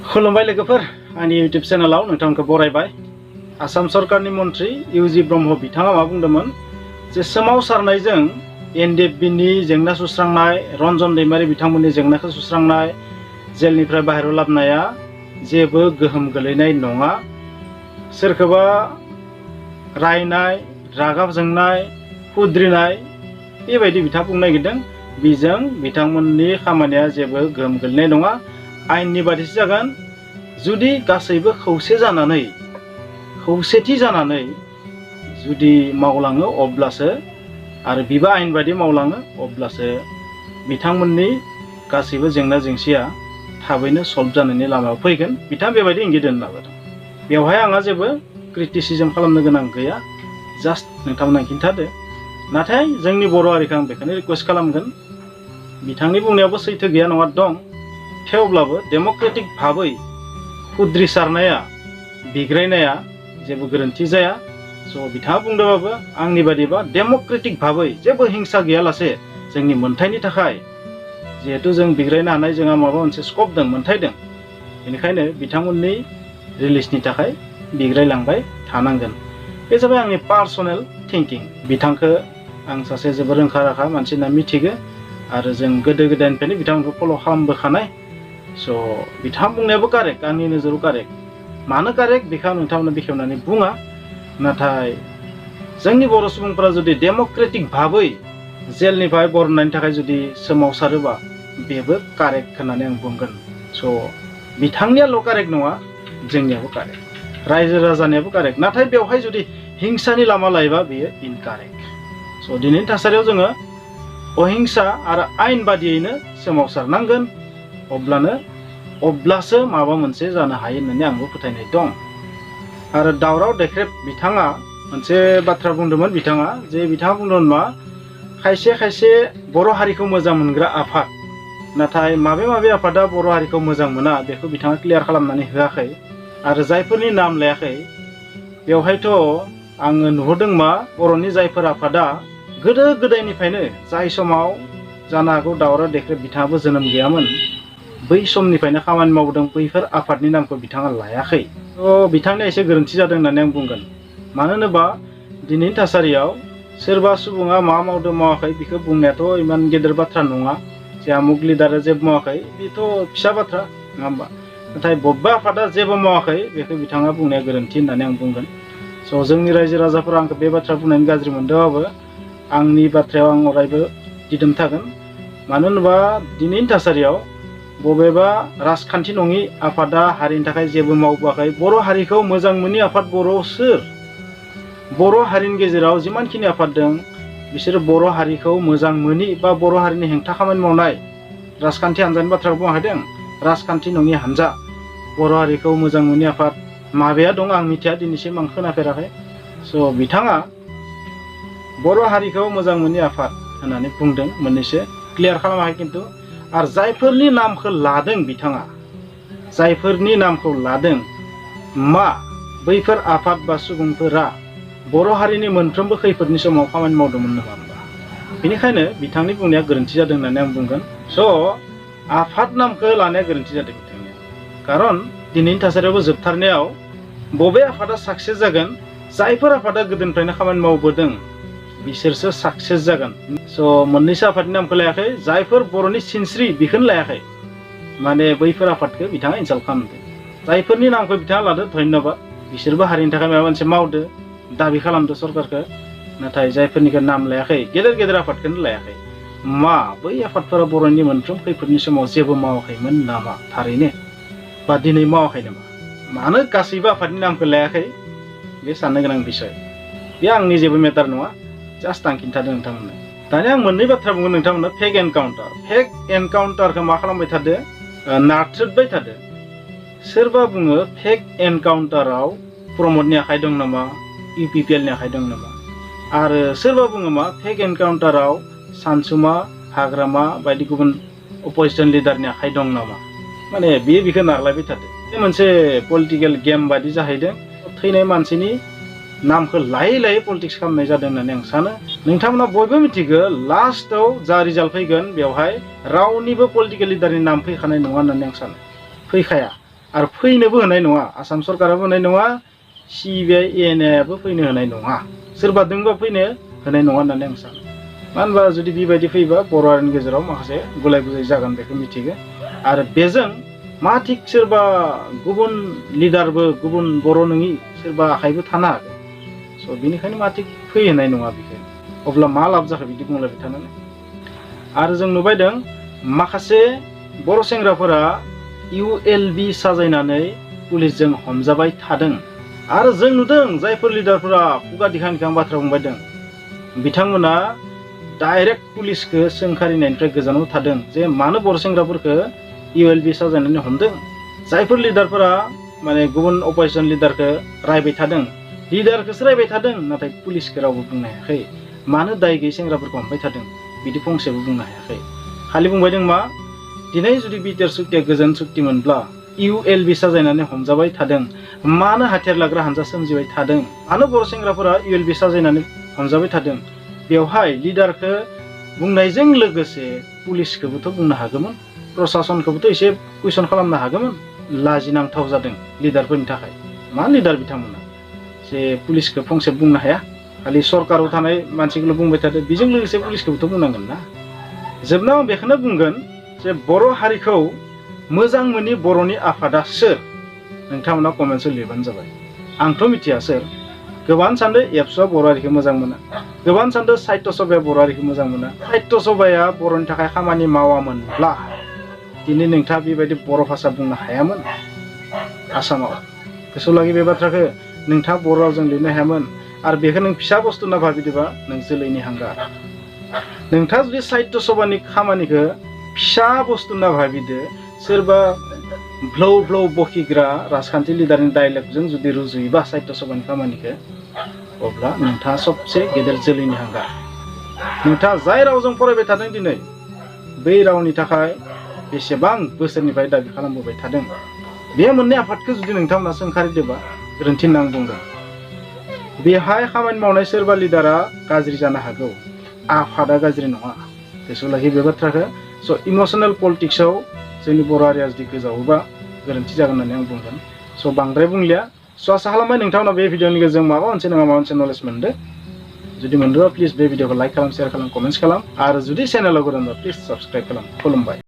खुलुमबाय लोगोफोर आंनि YouTube चेनेलाव नोंथांखौ बरायबाय। आसाम सरकारनि मन्थ्रि U G ब्रह्म बिथाङा मा बुंदोंमोन जे सोमावसारनायजों NDFB-नि जेंना सुस्रांनाय, रन्जन दैमारि बिथांमोननि जेंनाखौ सुस्रांनाय, जेलनिफ्राय बाहेरायाव लाबोनाया जेबो गोहोम गोलैनाय नङा। सोरखौबा रायनाय, रागा जोंनाय, खुद्रिनाय बेबायदि बिथाङा बुंनो नागिरदों। बेजों बिथांमोननि खामानिया जेबो गोहोम गोलैनाय नङा। आयेननि बादिसो जागोन। जुदि गासैबो खौसेथि जानानै जुदि मावलाङो अब्लासो आरो बिबा आयेन बादि मावलाङो अब्लासो बिथांमोननि गासैबो जेंना जेंसिया थाबैनो सल्भ जानायनि लामायाव फैगोन। बिथाङा बेबायदि इंगित होनो नाजादों। बेवहाय आंहा जेबो क्रिटिसिजम खालामनो गोनां गैया। जास्ट नोंथांमोना खिन्थादो। नाथाय जोंनि बर' हारिखौ आं बेखौनो रिक्वेस्ट खालामगोन। बिथांनि बुंनायावबो सैथो गैया नङा दं। थेवब्लाबो डेम'क्रेटिक भाबै खुद्रिसारनाया, बिग्रायनाया जेबो गोरोन्थि जाया। स' बिथाङा बुंदोंबाबो आंनि बादिबा डेम'क्रेटिक भाबै जेबो हिंसा गैयालासे जोंनि मोन्थायनि थाखाय, जिहेतु जों बिग्रायनो हानाय जोंहा माबा मोनसे स्कप दं, मोन्थाय दं, बेनिखायनो बिथांमोननि रिलिजनि थाखाय बिग्रायलांबाय थानांगोन। बे जाबाय आंनि पार्सनेल थिंकिं। बिथांखौ आं सासे जोबोर रोंखा राखा मानसि होनना मिथिगो आरो जों गोदो गोदायनिफ्रायनो बिथांमोनखौ फल' खालामबोखानाय। स' बिथाङा बुंनायाबो कारेक्ट, आंनि नोजोराव कारेक्ट। मानो कारेक्ट बेखौ नोंथांमोना बेखेवनानै बुङा। नाथाय जोंनि बर' सुबुंफोरा जुदि डेम'क्रेटिक भाबै जेलनिफ्राय बरननायनि थाखाय जुदि सोमावसारोबा बेबो कारेक्ट होननानै आं बुंगोन। स' बिथांनियाल' कारेक्ट नङा, जोंनियाबो कारेक्ट, रायजो राजानियाबो कारेक्ट। नाथाय बेवहाय जुदि हिंसानि लामा लायोबा बेयो इनकारेक्ट। स' दिनैनि थासारियाव जोङो अहिंसा आरो आयेन बादियैनो सोमावसारनांगोन। अब्लासो माबा मोनसे जानो हायो होननानै आंबो फोथायनाय दं। आरो दावराव देख्रेब बिथाङा मोनसे बाथ्रा बुंदोंमोन। बिथाङा बुंदोंमोन मा, खायसे बर' हारिखौ मोजां मोनग्रा आफाद, नाथाय माबे आफादा बर' हारिखौ मोजां मोना बेखौ बिथाङा क्लियार खालामनानै होआखै। आरो जायफोरनि नाम लायाखै बेवहायथ' आङो नुहुरदों मा, बर'नि जायफोर आफादा गोदो गोदायनिफ्रायनो, जाय समाव जानो हागौ दावराव देख्रेब बिथाङाबो जोनोम गैयामोन, बै समनिफ्रायनो खामानि मावदों, बैफोर आफादनि नामखौ बिथाङा लायाखै। थ' बिथांनिया एसे गोरोन्थि जादों होननानै आं बुंगोन। मानो होनोबा दिनैनि थासारियाव सोरबा सुबुङा मा मावदों मावाखै बेखौ बुंनायाथ' इमान गेदेर बाथ्रा नङा। जे आमुक लिडारा जेबो मावाखै बेथ' फिसा बाथ्रा नङा होमबा। नाथाय बबेबा आफादा जेबो मावाखै बेखौ बिथाङा बुंनाया गोरोन्थि होननानै आं बुंगोन। स' जोंनि रायजो राजाफोरा आंखौ बे बाथ्रा बुंनायनि गाज्रि मोनदोंबाबो आंनि बाथ्रायाव आं अरायबो दिदोम थागोन। मानो होनोबा दिनैनि थासारियाव बबेबा राजखान्थि नङि आफादा हारिनि थाखाय जेबो मावबोआखै। बर' हारिखौ मोजां मोनि आफाद बर' सोर? बर' हारिनि गेजेराव जिमानखिनि आफाद दं बिसोरो बर' हारिखौ मोजां मोनि बा बर' हारिनि हेंथा खामानि मावनाय राजखान्थि हान्जानि बाथ्राखौ बुङाखैदों। राजखान्थि नङि हान्जा, बर' हारिखौ मोजां मोनि आफाद माबाया दं आं मिथिया, दिनैसिम आं खोनाफेराखै। स' बिथाङा बर' हारिखौ मोजां मोनि आफाद होननानै बुंदों, मोननैसो क्लियार खालामाखै खिन्थु। आरो जायफोरनि नामखौ लादों बिथाङा, जायफोरनि नामखौ लादों, मा बैफोर आफाद बा सुबुंफोरा बर' हारिनि मोनफ्रोमबो खैफोदनि समाव खामानि मावदोंमोन नङा होमबा। बेनिखायनो बिथांनि बुंनाया गोरोन्थि जादों होननानै आं बुंगोन। स' आफाद नामखौ लानाया गोरोन्थि जादों बिथांनिया। खारन दिनैनि थासारियावबो जोबथारनायाव बबे आफादा साक्सेस जागोन, जायफोर आफादा गोदोनिफ्रायनो खामानि मावबोदों बिसोरसो साक्सेस जागोन। स' मोननैसो आफादनि नामखौ लायाखै, जायफोर बर'नि सिनस्रि बेखौनो लायाखै। माने बैफोर आफादखौ बिथाङा इनसाल्ट खालामदों। जायफोरनि नामखौ बिथाङा लादों धन्यबाद, बिसोरबो हारिनि थाखाय माबा मोनसे मावदो, दाबि खालामदो सरकारखौ। नाथाय जायफोरनिखौ नाम लायाखै, गेदेर आफादखौनो लायाखै, मा बै आफादफोरा बर'नि मोनफ्रोम खैफोदनि समाव जेबो मावाखैमोन नामा थारैनो? बा दिनै मावाखै नामा? मानो गासैबो आफादनि नामखौ लायाखै बे साननो गोनां बिसय। बे आंनि जेबो मेटार नङा, जास्ट आं खिन्थादों नोंथांमोननो। दानिया आं मोननै बाथ्रा बुंगोन नोंथांमोननो। फेक एनकाउन्टारखौ मा खालामबाय थादो, नारथ्रोदबाय थादो। सोरबा बुङो फेक एनकाउन्टाराव प्रमदनि आखाइ दं नामा, UPPLनि आखाइ दं नामा। आरो सोरबा बुङो मा फेक एनकाउन्टाराव सानसुमा, हाग्रामा बायदि गुबुन अपोजिसन लिडारनि आखाइ दं नामा। माने बेखौ नारलायबाय थादो। बे मोनसे पलिटिकेल गेम बादि जाहैदों। थैनाय मानसिनि नामखौ लायै लायै पलिटिक्स खालामनाय जादों होननानै आं सानो। नोंथांमोना बयबो मिथिगौ लास्टआव जा रिजाल्ट फैगोन बेवहाय रावनिबो पलिटिकेल लिडारनि नाम फैखानाय नङा होननानै आं सानो। फैखाया। आरो फैनोबो होनाय नङा आसाम सरकाराबो होनाय नङा सिबिआइ एएनएआबो फैनो होनाय नङा सोरबा दोंबा फैनो होनाय नङा होननानै आं सानो मानो होनबा जुदि बेबायदि फैबा बर' हारिनि गेजेराव माखासे गुलाय गुजाय जागोन बेखौ मिथिगो आरो बेजों मा थिक सोरबा गुबुन लिडारबो गुबुन बर' नङि सोरबा आखाइबो थानो हागौ स' बेनिखायनो मा थिक फैहोनाय नङा बेखौ अब्ला मा लाब जाखो बिदि बुंलायबाय थानानै आरो जों नुबायदों माखासे बर' सेंग्राफोरा ULB साजायनानै पुलिसजों हमजाबाय थादों आरो जों नुदों जायफोर लिडारफोरा खुगा दिखां दिखां बाथ्रा बुंबाय दं बिथांमोना डाइरेक्ट पुलिसखौ सोंखारिनायनिफ्राय गोजानाव थादों जे मानो बर' सेंग्राफोरखौ ULB साजायनानै हमदों जायफोर लिडारफोरा माने गुबुन अपोजिसन लिडारखौ रायबाय थादों लिडारखौसो रायबाय थादों नाथाय पुलिसखौ रावबो बुंनो हायाखै मानो दाय गैयै सेंग्राफोरखौ हमबाय थादों बिदि फंसेबो बुंनो हायाखै खालि बुंबाय दं मा दिनै जुदि बिटिआर सुक्तिया गोजोन सुक्ति मोनब्ला ULB साजायनानै हमजाबाय थादों मानो हाथियार लाग्रा हानजा सोमजिबाय थादों मानो बर' सेंग्राफोरा ULB साजायनानै हमजाबाय थादों बेवहाय लिडारखौ बुंनायजों लोगोसे पुलिसखौबोथ' बुंनो हागौमोन प्रशासनखौबोथ' एसे कुइसन खालामनो हागौमोन लाजिनांथाव जादों लिडारफोरनि थाखाय मा लिडार बिथांमोना जे पुलिसखौ फंसे बुंनो हाया खालि सरकाराव थानाय मानसिखौल' बुंबाय थादों बेजों लोगोसे पुलिसखौबोथ' बुंनांगोन ना जोबनायाव आं बेखौनो बुंगोन जे बर' हारिखौ मोजां मोनि बर'नि आफादा सोर नोंथांमोना कमेन्टआव लिरबानो जाबाय आंथ' मिथिया सोर गोबां सान्दों एबसुआ बर' हारिखौ मोजां मोना गोबां सान्दों साहित्य सभाया बर' हारिखौ मोजां मोना साहित्य सभाया बर'नि थाखाय खामानि मावामोनब्ला दिनै नोंथाङा बेबायदि बर' भाषा बुंनो हायामोन आसामाव गोसोआव लागि बे बाथ्राखौ नोंथाङा बर' रावजों लिरनो हायामोन आरो बेखौ नों फिसा बुस्थु होनना भाबिदोंबा नों जोलैनि हांगार नोंथाङा जुदि साहित्य सभानि खामानिखौ फिसा बुस्थु होनना भाबिदो सोरबा ब्लौ ब्लौ बखिग्रा राजखान्थि लिडारनि डायलगजों जुदि रुजुयोबा साहित्य सभानि खामानिखौ अब्ला नोंथाङा सबसे गेदेर जोलैनि हांगार नोंथाङा जाय रावजों फरायबाय थादों दिनै बै रावनि थाखाय बेसेबां बोसोरनिफ्राय दाबि खालामबोबाय थादों बे मोननै आफादखौ जुदि नोंथांमोना सोंखारिदोंबा गोरोन्थि होनना आं बुंदों बेहाय खामानि मावनाय सोरबा लिडारा गाज्रि जानो हागौ आफादा गाज्रि नङा गोसोआव लागि बे बाथ्राखौ स' इमसनेल पलिटिक्सआव जोंनि बर' हारिया जुदि गोजावोबा गोरोन्थि जागोन होननानै आं बुंगोन स' बांद्राय बुंलिया स' आसा खालामबाय नोंथांमोना बे भिडिअनि गेजेरजों माबा मोनसे नङा माबा मोनसे नलेज मोनदों जुदि मोनदोंबा प्लिज बे भिडिअखौ लाइक खालाम शेयार खालाम कमेन्ट्स खालाम आरो जुदि चेनेलाव गोदानबा प्लिज साबस्क्राइब खालाम खुलुमबाय।